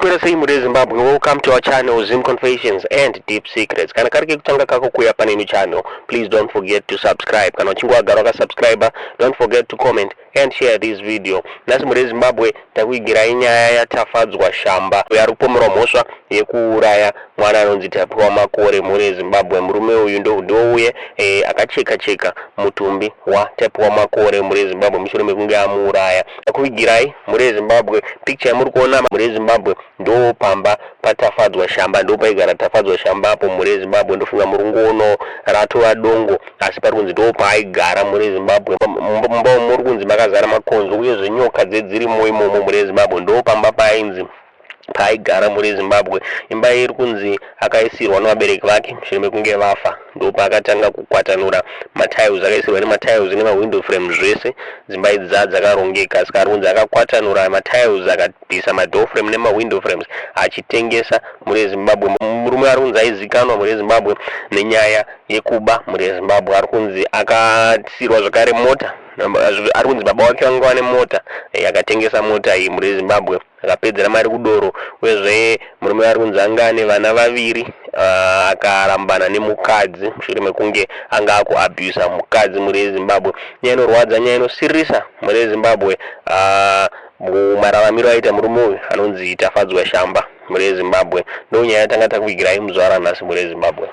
Maswera sei mhuri yeZimbabwe, welcome to our channel, Zim Confessions and Deep Secrets. Kana kari kekutanga kako kuuya pane ino channel, please don't forget to subscribe. Kana uchinge wagara wakasubscribe, don't forget to comment and share this video. Nhasi mhuri yeZimbabwe takuigirai nyaya yaTafadzwa Shamba uyo ari kupomerwa mhosva yekuuraya mwana anonzi Tapiwa Makore. Mhuri yeZimbabwe, murume uyu ndouye akacheka cheka mutumbi waTapiwa Makore, mhuri yeZimbabwe, mushure mekunge amuuraya. Takuvigirai, mhuri yeZimbabwe, picture yamuri kuona, mhuri yeZimbabwe, ndo pamba paTafadzwa Shamba, ndo paigara Tafadzwa Shamba apo, mhuri yeZimbabwe. Ndofunga muri kungoona ratova dongo, asi pari kunzi ndo paaigara, mhuri yeZimbabwe. Mumba umu muri kunzi makazara makonzo uyezve nyoka dzedzirimo imomo, mhuri yeZimbabwe. Ndo pamba paainzi paaigara, mhuri yeZimbabwe. Imba iyi iri kunzi akaisirwa nevabereki vake mushure mekunge vafa. Ndo paakatanga kukwatanura matiles, akaisirwa nematiles nemawindow frame zvese. Dzimba idzi dzaa dzakarongeka, saka ari kunzi akakwatanura matiles, akabvisa madoor frame nemawindow frames achitengesa, mhuri yeZimbabwe. Murume ari kunzi aizikanwa, mhuri yeZimbabwe, nenyaya yekuba, mhuri yeZimbabwe. Ari kunzi akasirwa zvakare mota. Ari kunzi baba vake vanga vane mota, akatengesa mota iyi, mhuri yeZimbabwe, akapedzera mari kudoro. Uyezve murume ari kunzi anga ane vana vaviri, akarambana nemukadzi mushure mekunge anga akuabusa mukadzi, mhuri yeZimbabwe. Nyaya inorwadza, nyaya inosiririsa, mhuri yeZimbabwe, mararamiro aita murume uyu anonzi Tafadzwa Shamba, mhuri yeZimbabwe. Ndo nyaya yatanga takuvigirai muzuva ranhasi, mhuri yeZimbabwe.